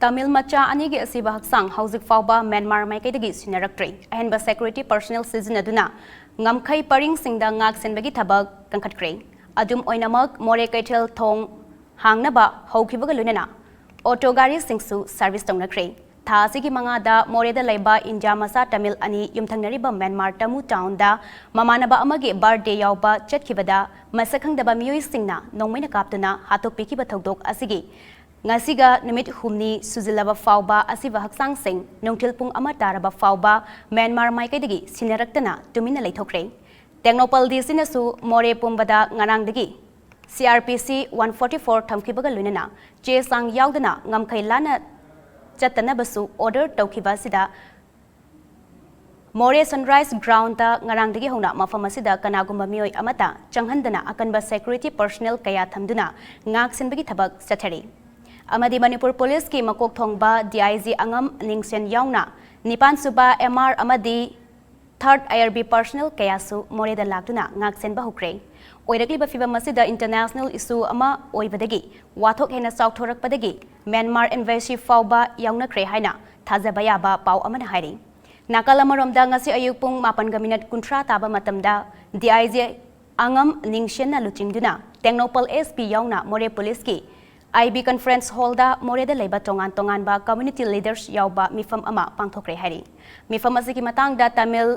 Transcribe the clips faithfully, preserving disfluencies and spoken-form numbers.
ꯇꯥꯃꯤꯜ ꯃꯆꯥ ꯑꯅꯤꯒꯤ ꯑꯁꯤꯕ ꯍꯛꯆꯥꯡ ꯍꯧꯖꯤꯛ ꯐꯥꯎꯕ ꯃ꯭ꯌꯥꯟꯃꯥꯔ ꯃꯥꯏꯀꯩꯗꯒꯤ ꯁꯤꯟꯅꯔꯛꯇ꯭ꯔꯤ꯫ ꯑꯍꯦꯟꯕ security personnel ꯁꯤꯖꯤꯟꯅꯗꯨꯅ ꯉꯝꯈꯩ ꯄꯔꯤꯡꯁꯤꯡꯗ ꯉꯥꯛ ꯁꯦꯟꯕꯒꯤ ꯊꯕꯛ ꯀꯟꯈꯠꯈ꯭ꯔꯦ꯫ ꯑꯗꯨꯝ ꯑꯣꯏꯅꯃꯛ, ꯃꯣꯔꯦ ꯀꯩꯊꯦꯜ ꯊꯣꯡ ꯍꯥꯡꯅꯕ ꯍꯧꯈꯤꯕꯒ ꯂꯣꯏꯅꯅ ꯑꯣꯇꯣ ꯒꯥꯔꯤꯁꯤꯡꯁꯨ service ꯇꯧꯅꯈ꯭ꯔꯦ꯫ ꯊꯥ ꯑꯁꯤꯒꯤ ꯃꯉꯥꯗ ꯃꯣꯔꯦꯗ ꯂꯩꯕ ꯏꯟꯗꯤꯌꯥ ꯃꯆꯥ ꯇꯥꯃꯤꯜ ꯑꯅꯤ ꯌꯨꯝꯊꯪꯅꯔꯤꯕ ꯃ꯭ꯌꯥꯟꯃꯥꯔ ꯇꯃꯨ ꯇꯥꯎꯟꯗ ꯃꯃꯥꯟꯅꯕ ꯑꯃꯒꯤ birthday ꯌꯥꯎꯕ ꯆꯠꯈꯤꯕꯗ ꯃꯁꯛ ꯈꯪꯗꯕ ꯃꯤꯑꯣꯏꯁꯤꯡꯅ ꯅꯣꯡꯃꯩꯅ ꯀꯥꯞꯇꯨꯅ ꯍꯥꯠꯇꯣꯛꯄꯤꯈꯤꯕ ꯊꯧꯗꯣꯛ ꯑꯁꯤꯒꯤ ꯉꯁꯤꯒ ꯅꯨꯃꯤꯠ ꯍꯨꯝꯅꯤ ꯁꯨꯖꯤꯜꯂꯕ ꯐꯥꯎꯕ ꯑꯁꯤꯕ ꯍꯛꯆꯥꯡꯁꯤꯡ ꯅꯨꯡꯊꯤꯜ ꯄꯨꯡ ꯑꯃ ꯇꯥꯔꯕ ꯐꯥꯎꯕ ꯃ꯭ꯌꯥꯟꯃꯥꯔ ꯃꯥꯏꯀꯩꯗꯒꯤ ꯁꯤꯟꯅꯔꯛꯇꯅ ꯇꯨꯃꯤꯟꯅ ꯂꯩꯊꯣꯛꯈ꯭ꯔꯦ꯫ ꯇꯦꯡꯅꯧꯄꯜ ꯗꯤ ꯁꯤꯅꯁꯨ ꯃꯣꯔꯦ ꯄꯨꯝꯕꯗ ꯉꯔꯥꯡꯗꯒꯤ C R P C one forty four ꯊꯝꯈꯤꯕꯒ ꯂꯣꯏꯅꯅ ꯆꯦ ꯆꯥꯡ ꯌꯥꯎꯗꯅ ꯉꯝꯈꯩ ꯂꯥꯟꯅ ꯆꯠꯇꯅꯕꯁꯨ order ꯇꯧꯈꯤꯕ ꯑꯁꯤꯗ ꯃꯣꯔꯦ Sunrise Ground ꯗ ꯉꯔꯥꯡꯗꯒꯤ ꯍꯧꯅ ꯃꯐꯝ ꯑꯁꯤꯗ ꯀꯅꯥꯒꯨꯝꯕ ꯃꯤꯑꯣꯏ ꯑꯃꯠꯇ ꯆꯪꯍꯟꯗꯅ ꯑꯀꯟꯕ security personnel ꯀꯌꯥ ꯊꯝꯗꯨꯅ ꯉꯥꯛ ꯁꯦꯟꯕꯒꯤ ꯊꯕꯛ ꯆꯠꯊꯔꯤ꯫ ꯑꯃꯗꯤ ꯃꯅꯤꯄꯨꯔ Police ꯀꯤ ꯃꯀꯣꯛ ꯊꯣꯡꯕ D I G ꯑꯉꯝ ꯅꯤꯡꯁꯦꯟ ꯌꯥꯎꯅ ꯅꯤꯄꯥꯟ ꯁꯨꯕ M R ꯑꯃꯗꯤ third I R B personnel ꯀꯌꯥꯁꯨ ꯃꯣꯔꯦꯗ ꯂꯥꯛꯇꯨꯅ ꯉꯥꯛ ꯁꯦꯟꯕ ꯍꯧꯈ꯭ꯔꯦ꯫ ꯑꯣꯏꯔꯛꯂꯤꯕ ꯐꯤꯚꯝ ꯑꯁꯤꯗ international issue ꯑꯃ ꯑꯣꯏꯕꯗꯒꯤ ꯋꯥꯊꯣꯛ ꯍꯦꯟꯅ ꯆꯥꯎꯊꯣꯔꯛꯄꯗꯒꯤ ꯃ꯭ꯌꯥꯟꯃꯥꯔ embassy ꯐꯥꯎꯕ ꯌꯥꯎꯅꯈ꯭ꯔꯦ ꯍꯥꯏꯅ ꯊꯥꯖꯕ ꯌꯥꯕ ꯄꯥꯎ ꯑꯃꯅ ꯍꯥꯏꯔꯤ꯫ ꯅꯥꯀꯜ ꯑꯃꯔꯣꯝꯗ, ꯉꯁꯤ ꯑꯌꯨꯛ ꯄꯨꯡ ꯃꯥꯄꯟꯒ ꯃꯤꯅꯠ ꯀꯨꯟꯊ꯭ꯔꯥ ꯇꯥꯕ ꯃꯇꯝꯗ D I G ꯑꯉꯝ ꯅꯤꯡꯁꯦꯟꯅ ꯂꯨꯆꯤꯡꯗꯨꯅ ꯇꯦꯡꯅꯧꯄꯜ S P ꯌꯥꯎꯅ ꯃꯣꯔꯦ Police ꯀꯤ I B Conference Hall ꯗ ꯃꯣꯔꯦꯗ ꯂꯩꯕ ꯇꯣꯉꯥꯟ ꯇꯣꯉꯥꯟꯕ community leaders ꯌꯥꯎꯕ ꯃꯤꯐꯝ ꯑꯃ ꯄꯥꯡꯊꯣꯛꯈ꯭ꯔꯦ ꯍꯥꯏꯔꯤ꯫ ꯃꯤꯐꯝ ꯑꯁꯤꯒꯤ ꯃꯇꯥꯡꯗ Tamil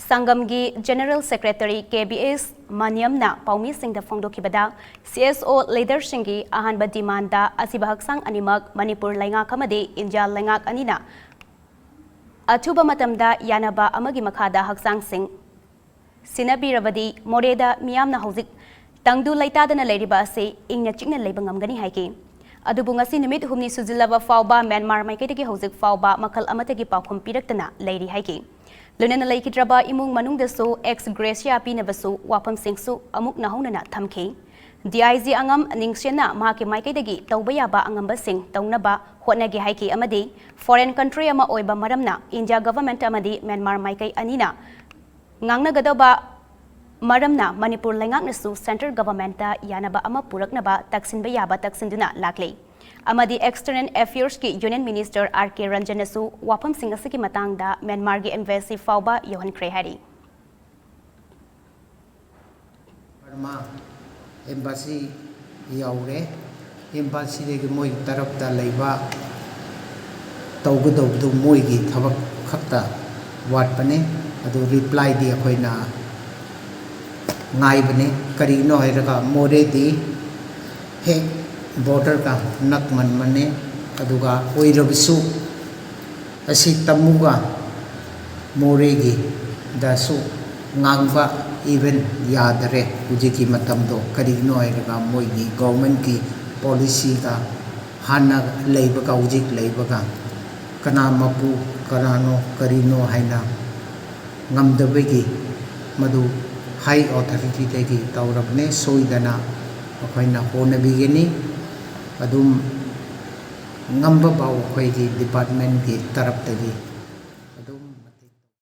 ꯁꯪꯒꯝꯒꯤ General Secretary K B S ꯃꯅꯤꯌꯝꯅ ꯄꯥꯎꯃꯤꯁꯤꯡꯗ ꯐꯣꯡꯗꯣꯛꯈꯤꯕꯗ, C S O leader ꯁꯤꯡꯒꯤ ꯑꯍꯥꯟꯕ demand ꯗ ꯑꯁꯤꯕ ꯍꯛꯆꯥꯡ ꯑꯅꯤꯃꯛ ꯃꯅꯤꯄꯨꯔ ꯂꯩꯉꯥꯛ ꯑꯃꯗꯤ ꯏꯟꯗꯤꯌꯥ ꯂꯩꯉꯥꯛ ꯑꯅꯤꯅ ꯑꯊꯨꯕ ꯃꯇꯝꯗ ꯌꯥꯅꯕ ꯑꯃꯒꯤ ꯃꯈꯥꯗ ꯍꯛꯆꯥꯡꯁꯤꯡ ꯁꯤꯟꯅꯕꯤꯔꯕꯗꯤ ꯃꯣꯔꯦꯗ ꯃꯤꯌꯥꯝꯅ ꯍꯧꯖꯤꯛ ꯇꯪꯗꯨ ꯂꯩꯇꯥꯗꯅ ꯂꯩꯔꯤꯕ ꯑꯁꯤ ꯏꯪꯅ ꯆꯤꯛꯅ ꯂꯩꯕ ꯉꯝꯒꯅꯤ ꯍꯥꯏꯈꯤ꯫ ꯑꯗꯨꯕꯨ ꯉꯁꯤ ꯅꯨꯃꯤꯠ ꯍꯨꯝꯅꯤ ꯁꯨꯖꯤꯜꯂꯕ ꯐꯥꯎꯕ ꯃ꯭ꯌꯥꯟꯃꯥꯔ ꯃꯥꯏꯀꯩꯗꯒꯤ ꯍꯧꯖꯤꯛ ꯐꯥꯎꯕ ꯃꯈꯜ ꯑꯃꯠꯇꯒꯤ ꯄꯥꯎꯈꯨꯝ ꯄꯤꯔꯛꯇꯅ ꯂꯩꯔꯤ ꯍꯥꯏꯈꯤ꯫ ꯂꯣꯏꯅꯅ ꯂꯩꯈꯤꯗ꯭ꯔꯕ ꯏꯃꯨꯡ ꯃꯅꯨꯡꯗꯁꯨ ex gratia ꯄꯤꯅꯕꯁꯨ ꯋꯥꯐꯝꯁꯤꯡꯁꯨ ꯑꯃꯨꯛ ꯅꯧꯍꯧꯅꯅ ꯊꯝꯈꯤ꯫ D I G ꯑꯉꯝ ꯅꯤꯡꯁꯦꯟꯅ ꯃꯍꯥꯛꯀꯤ ꯃꯥꯏꯀꯩꯗꯒꯤ ꯇꯧꯕ ꯌꯥꯕ ꯑꯉꯝꯕꯁꯤꯡ ꯇꯧꯅꯕ ꯍꯣꯠꯅꯒꯦ ꯍꯥꯏꯈꯤ ꯑꯃꯗꯤ foreign country ꯑꯃ ꯑꯣꯏꯕ ꯃꯔꯝꯅ ꯏꯟꯗꯤꯌꯥ government ꯑꯃꯗꯤ ꯃ꯭ꯌꯥꯟꯃꯥꯔ ꯃꯥꯏꯀꯩ ꯑꯅꯤꯅ ꯉꯥꯡꯅꯒꯗꯕ ꯃꯔꯝꯅ ꯃꯅꯤꯄꯨꯔ ꯂꯩꯉꯥꯛꯅꯁꯨ central government ꯇ ꯌꯥꯅꯕ ꯑꯃ ꯄꯨꯔꯛꯅꯕ ꯇꯛꯁꯤꯟꯕ ꯌꯥꯕ ꯇꯛꯁꯤꯟꯗꯨꯅ ꯂꯥꯛꯂꯤ꯫ ꯑꯃꯗꯤ External Affairsꯀꯤ Union Minister R K ꯔꯟꯖꯟꯅꯁꯨ ꯋꯥꯐꯝꯁꯤꯡ ꯑꯁꯤꯒꯤ ꯃꯇꯥꯡꯗ ꯃ꯭ꯌꯥꯟꯃꯥꯔꯒꯤ embassy ꯐꯥꯎꯕ ꯌꯧꯍꯟꯈ꯭ꯔꯦ ꯍꯥꯏꯔꯤ꯫ ꯕꯔꯃꯥ embassy ꯌꯧꯔꯦ꯫ Embassyꯗꯒꯤ ꯃꯣꯏ ꯇꯔꯞꯇ ꯂꯩꯕ ꯇꯧꯒꯗꯧꯕꯗꯨ ꯃꯣꯏꯒꯤ ꯊꯕꯛ ꯈꯛꯇ ꯋꯥꯠꯄꯅꯦ꯫ ꯑꯗꯨ replyꯗꯤ ꯑꯩꯈꯣꯏꯅ ꯉꯥꯏꯕꯅꯦ꯫ ꯀꯔꯤꯒꯤꯅꯣ ꯍꯥꯏꯔꯒ ꯃꯣꯔꯦꯗꯤ ꯍꯦꯛ borderꯒ ꯅꯛꯃꯟꯕꯅꯦ꯫ ꯑꯗꯨꯒ ꯑꯣꯏꯔꯕꯁꯨ ꯑꯁꯤ ꯇꯃꯨꯒ ꯃꯣꯔꯦꯒꯤꯗꯁꯨ ꯉꯥꯡꯕ even ꯌꯥꯗꯔꯦ ꯍꯧꯖꯤꯛꯀꯤ ꯃꯇꯝꯗꯣ꯫ ꯀꯔꯤꯒꯤꯅꯣ ꯍꯥꯏꯔꯒ ꯃꯣꯏꯒꯤ governmentꯀꯤ policyꯒ ꯍꯥꯟꯅ ꯂꯩꯕꯒ ꯍꯧꯖꯤꯛ ꯂꯩꯕꯒ ꯀꯅꯥ ꯃꯄꯨ, ꯀꯅꯥꯅꯣ, ꯀꯔꯤꯅꯣ ꯍꯥꯏꯅ ꯉꯝꯗꯕꯒꯤ ꯃꯗꯨ high authorityꯗꯒꯤ ꯇꯧꯔꯕꯅꯦ꯫ ꯁꯣꯏꯗꯅ ꯑꯩꯈꯣꯏꯅ ꯍꯣꯠꯅꯕꯤꯒꯅꯤ꯫ ꯑꯗꯨꯝ ꯉꯝꯕ ꯐꯥꯎ ꯑꯩꯈꯣꯏꯒꯤ departmentꯀꯤ ꯇꯔꯞꯇꯒꯤ